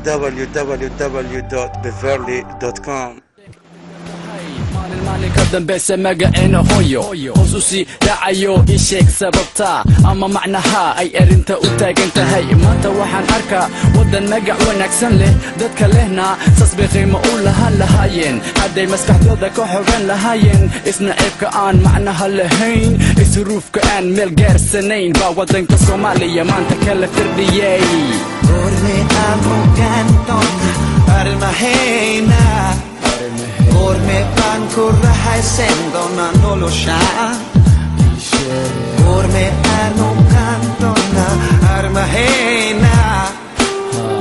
www.beverly.com. Maalin maalin ka dambeysa magaceena hooyo hoos u sii dhacayo. Ii sheeg sababta ama macnaha ay arrinta u taagan tahay. Maanta waxaan arkaa waddan magac wanaagsan leh, dadka lehna saas bay qiimo u lahaan lahaayeen hadday maskaxdooda ka xogan lahaayeen. Isna ceebka aan macnaha lahayn, isruufka aan meel gaarsanayn baa waddanka Soomaaliya maanta kala firdhiyey. Goorme aan ogaan doonaa arrimaheena? Goorme baan ku raaxaysan doonaa nolosha? Goorme aan ogaan doonaa arrimaheena?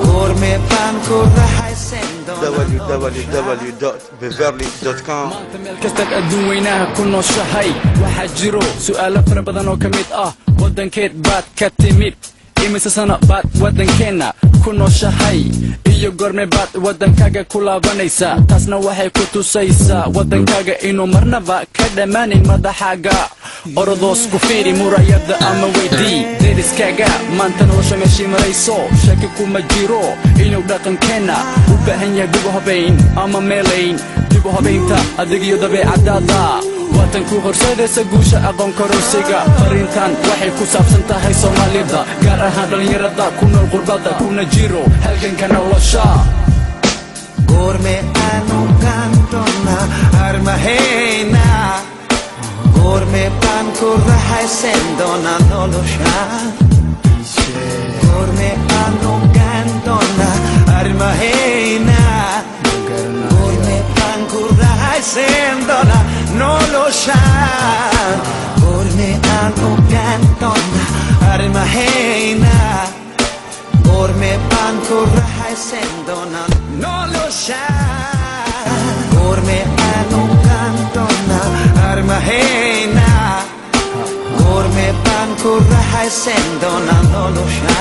Goorme baan ku raaxaysan doonaa nolosha? www.beverly.com. Maanta meel kastaad adduun weynaha ku nooshahay, waxaa jiro su'aalo fara badan oo ka mid ah: waddankeed baad ka timid, imise sano baad waddankeenna ku nooshahay, iyo goorme baad waddankaaga ku laabanaysaa? Taasna waxay ku tusaysaa waddankaaga inuu marnaba ka dhammaanayn madaxaaga. Orodoos ku fiiri murayadda ama weydii deriskaaga maanta nolosha meeshii marayso. Shaki kuma jiro inuu dhaqankeenna u baahan yahay dib u habayn ama meelayn. Dib u habaynta adigiyo dabeecadaada waatan ku horseedaysa guusha aqoon kororsiga. Fariintan waxay ku saabsan tahay Soomaalida, gaar ahaan dhallinyarada ku nool qurbada kuna jiro halganka nolosha. Goorme aan ogaan doonaa arrimaheena? Goorme baan ku raaxaysan doonaa nolosha? Goorme aan ogaan doonaa arrimaheena? Goorme baan ku raaxaysan doonaa nolosha? Goorme aan ogaan doonaa arrimaheena? Goorme baan ku raaxaysan doonaa nolosha? Goorme aan ogaan doonaa arrimaheena? Goorme baan ku raaxaysan doonaa nolosha?